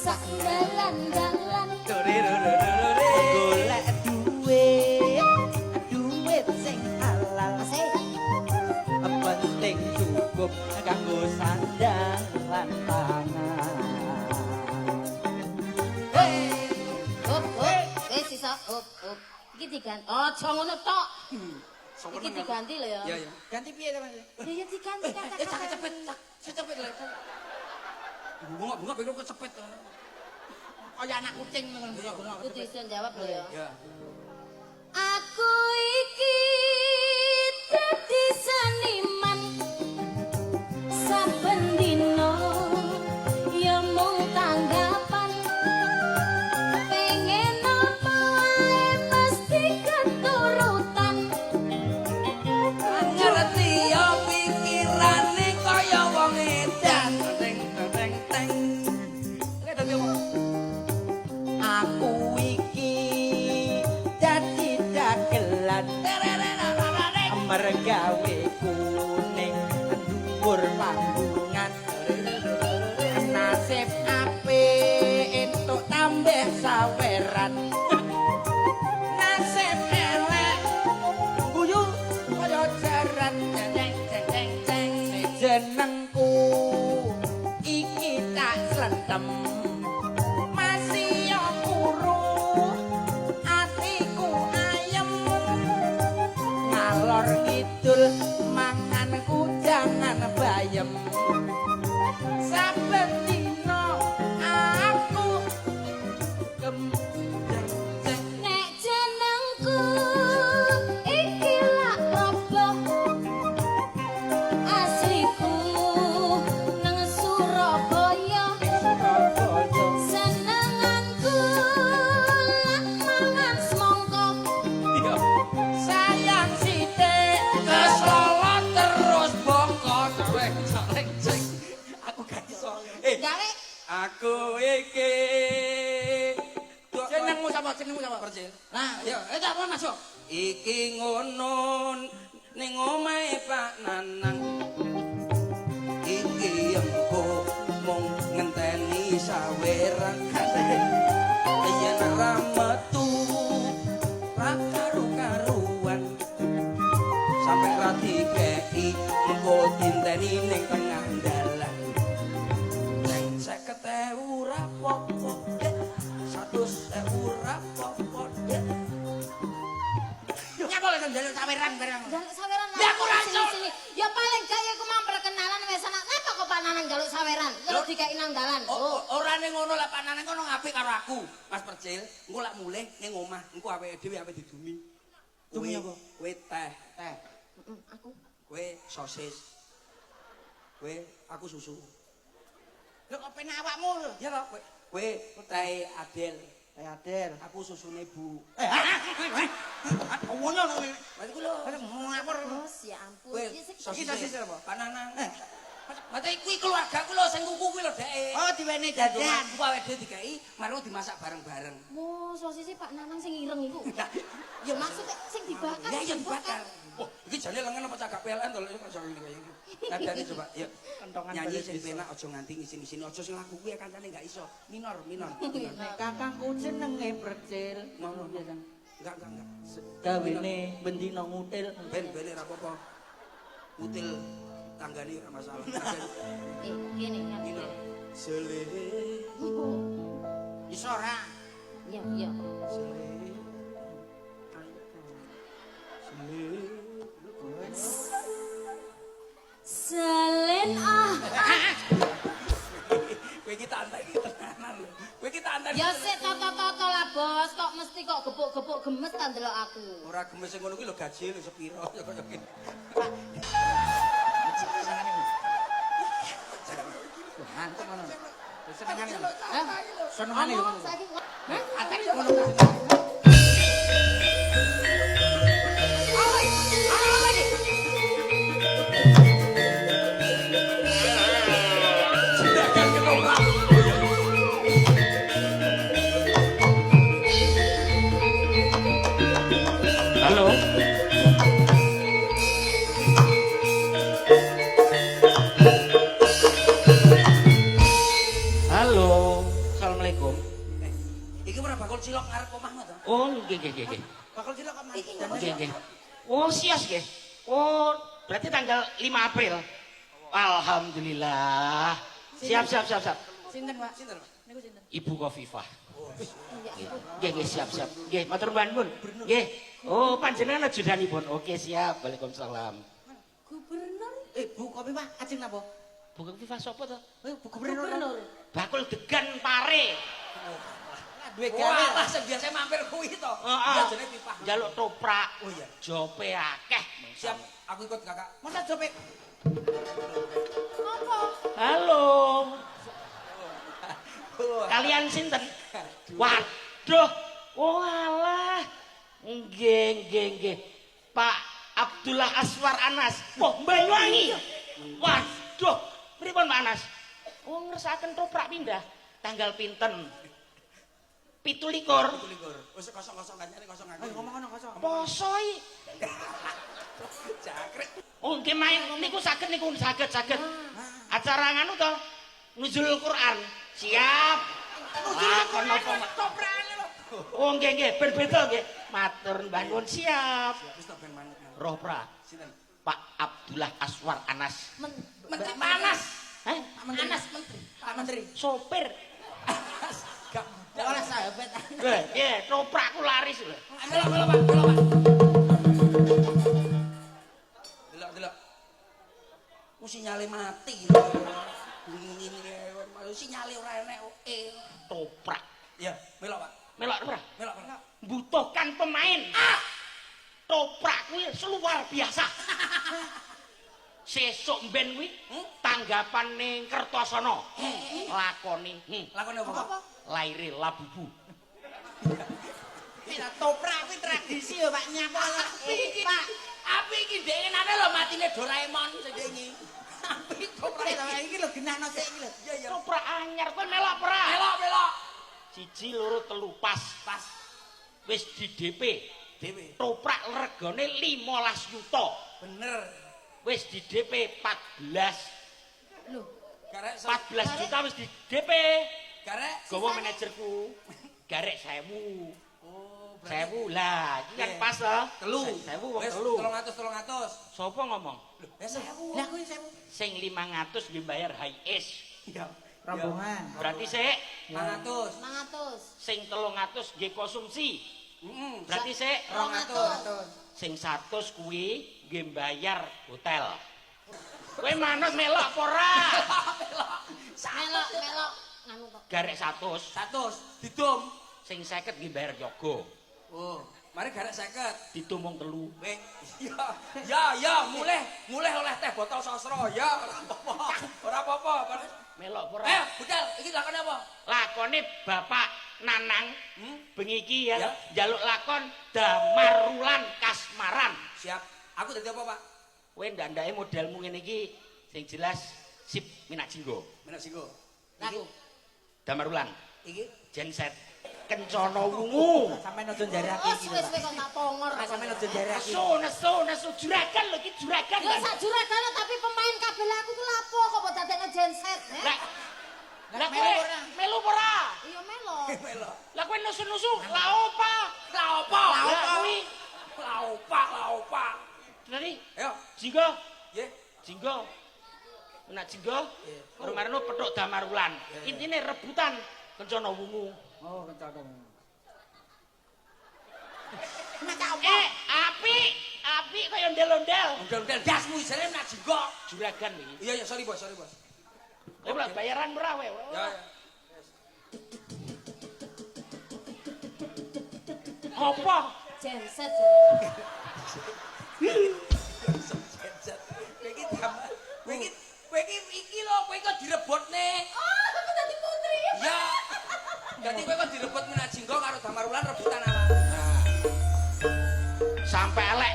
sak dalan-dalan. Golek duit, duit sing halal. Asik. Penting cukup kanggo sandang lan pangan. Hey. Hop hop. Wis iso hop hop. Iki diganti. Aja ngono tok. Iki diganti lho ya. Iya, iya. Ganti piye ta, Mas? Ya ya diganti kata-kata. Eh, cak kecepet, cak kecepet lho. Bunga-bunga pengen kecepet. Kaya anak kucing ngono bunga-bunga. Kudu iso jawab lho ya. Ya. Aku iki dadi seniman saben dina ya mung tanggapan, pengen apa wae mesti keturutan. Ngerti ya pikirane kaya wong edan. Teng teng teng. Kowe dadi apa? Aku iki dadi dagelan, mergawe kuning dhuwur panggungan, nasib apik entuk tambah saweran, nasib elek guyu kaya jaran. Ceng ceng ceng ceng. Jenengku iki tak slentem, masih yo kuru, atiku ayem, ngalor ngidul manganku jangan bayem, saben dina aku gemjeng. Nek jenengku iki lak roboh, asliku nang Surabaya, senenganku lak mangan semangka. Iya. Sayang sithik. Keslolot terus bongko. Cek cek cek. Aku gak iso. Eh, Gawe. Aku iki Jenengmu sapa? Jenengmu sapa? Percil. Nah, Ayo, eh tak apa masuk. Iki ngono ning omahe Pak Nanang. Iki engko mung ngenteni saweran. Yen ra metu ra karu-karuan. Sampai ra dikeki engko dinteni ning tengah dalan. Neng 50.000 ra popo, Dek. 100.000 ra popo, Dek. Nyapa lek njaluk saweran barang? Njaluk saweran. Ya, aku ra iso. Sini. Ya paling gak ya iku mang perkenalan wis ana. Ngapa kok Pak Nanang njaluk saweran? Terus dikeki nang dalan. Oh, ora ning ngono lah, Pak Nanang kono apik karo aku. Mas Percil, engko lak mulih ning omah, engko awake dhewe ape didumi. Dumi apa? Kowe teh, Teh. Heeh, aku. Kowe sosis. Kowe aku susu. Lho kok penak awakmu lho? Ya toh, kowe kowe teh Adel, Teh Adel. Aku susune Bu. Eh, ngono lho. Mas iku lho. Ngapur. Bos, ya ampun. Kowe Iki sing- sosis Iki sosis apa? Pak Nanang. Mate kuwi keluargaku lho sing kuku kuwi lho dheke. Oh, diweni jajan. Aku awake dhewe dikeki, mari dimasak bareng-bareng. Mo, sosise Pak Nanang sing ireng iku. Ya maksudnya sing dibakar. Ya iya dibakar. Wah, iki jane lengen apa cagak PLN to lho kok iso ngene kaya iki. Nadane coba, yuk. Kentongan Nyanyi balik sing desa. penak aja nganti ngisin-ngisini, aja sing lagu kuwi kancane gak iso. Minor, minor. Minor. Kakangku jenenge Percil. Ngono. Enggak, enggak, enggak. Gawene bendina ngutil. Ben ben ora apa-apa. Ngutil tanggane ora masalah. Nadane Eh, kene kan. minor. Sele. Iso ora? Iya, iya. Sele. Sele. Selen ah. Kowe iki tak antek iki tenanan lho. Kowe iki tak antek. Ya sik toto-toto lah, Bos. Kok mesti kok gepuk-gepuk gemes ta ndelok aku. Ora gemes sing ngono kuwi lho gaji lho sepiro ya kaya ngene. Senengane. Ngantuk ngono. Senengane. Hah? Senengane Ngomong ngono. saiki. Hah? Antek ngono. Jendakan ketoprak. Halo. Halo. cilok ngarep omahmu to. Oh, nggih nggih nggih. Bakul cilok kok Mas. Nggih nggih. Oh, sias nggih. Oh, berarti tanggal 5 April. Alhamdulillah. Siap siap siap siap. Sinten, Pak? Sinten, Pak? Niku sinten? Ibu Khofifah. Nggih nggih siap siap. Nggih, matur nuwun. Nggih. Oh, panjenengan ajudanipun. Oke, siap. Waalaikumsalam. Gubernur. Bu Khofifah ajeng napa? Bu Khofifah sapa to? Bu gubernur. Bakul degan pare. Duwe gawe. Wah, sing biasa mampir kuwi to. Heeh. Ya jenenge Pipah. Njaluk toprak. Oh iya. Jope akeh. Siap, aku ikut Kakak. Masa jope? Apa? Halo. Kalian sinten? Waduh. Oh alah. Nggih, nggih, nggih. Pak Abdullah Aswar Anas. Oh, Banyuwangi. Waduh. Pripun Pak Anas? Oh, ngersakaken toprak pindah. Tanggal pinten? 27. 27. Wis kosong-kosong kancane kosong aku. Ayo ngomong ngono kosong. Poso iki. Jangkrik. Oh, nggih main niku saged niku saged saged. Acara nganu to? Nuzul Quran. Siap. Lakon apa? Toprakane lho. Oh nggih nggih, ben beda nggih. Matur nuwun siap. Wis tok ben manut. Roh pra. Sinten? Pak Abdullah Aswar Anas. Menteri panas. Heh, Anas menteri. Pak Menteri. sopir. Gak Ora sahabat. Lho, piye toprakku laris lho. Melok melok Pak, melok Pak. Delok delok. Ku sinyale mati. Ngene sinyale ora enek oke. Toprak. Ya, melok Pak. Melok ora? Melok Pak. Butuhkan pemain. Ah! Toprak kuwi luar biasa. Sesuk mben kuwi tanggapan ning Kertosono. Lakoni. Lakoni apa, Pak? Laire Labubu. Toprak kuwi tradisi ya Pak nyapa. Iki Pak. Api iki ndengenane lho matine Doraemon sing wingi. Api toprak Iki lho genahno sik iki lho. Iya iya. Toprak anyar kowe melok ora? Melok melok. 1 2 3 pas. Pas Wis di DP. dhewe. Toprak regane 15 yuta. Bener. Wis di DP 14. Lho, Garek 14 juta wis di DP. garek Gawa manajerku. Garek 1000. Oh, berarti 1000 lah, iki kan Iya. pas to. telu. 1000 wong Wis telu. 300 300. Sopo ngomong? Lho, wis 1000. Lah kuwi 1000. Sing 500 nggih bayar high es. Iya. Rombongan. Berarti sik 500. 500. sing 300 nggih konsumsi. Heeh. Berarti sik 200. sing 100 kuwi nggih bayar hotel. Kowe manut melok apa ora? Melok melok nganu tok. Garek 100, 100 didum. sing 50 nggih bayar yoga. Oh, mari garek 50. Didum wong telu. Weh, ya, ya, ya, mulih, mulih oleh teh botol sosro, ya, ora apa-apa, ora apa-apa. Melok apa ora? Eh, budal, iki lakone apa? Lakone Bapak Nanang bengi iki ya, Ya. njaluk lakon Damarulan Kasmaran. Siap. Aku dadi apa, Pak? Kowe ndandake modelmu ngene iki sing jelas sip Minak Jinggo. Menak singgo. Laku. Damarulan Iki genset Kencana Wungu. Sampeyan aja njarake Wis iki wis lho. kok tak pongor. Pak. Sampeyan aja njarake. Nesu nesu nesu juragan lho iki juragan. Ya sak juragan tapi pemain kabel aku ku lapo kok mbok dadekno genset, eh? Lah lah Lah kowe melu ora? melu apa ora? Iya melok. melok. Lah kowe nesu-nesu la opa? La opo? Lah kuwi La opa, la opa. tadi Ayo, Jinggo, nggih. Jinggo. Nak Jinggo, Iya. karo marno petuk Damarulan. Intine rebutan Kencana Wungu. Oh, kencana. Eh, apik, apik kaya ondel-ondel. Ondel-ondel dasmu jare menak jinggo. Juragan iki. Iya, iya, sorry bos, sorry bos. Kowe lak bayaran murah kowe. Ya, ya. Apa? Genset. Kowe iki kowe iki kowe iki iki lho, kowe kok direbutne. Oh, aku dadi putri. Ya. Dadi kowe kok direbut Minak Jinggo karo Damarulan rebutan apa? Sampai elek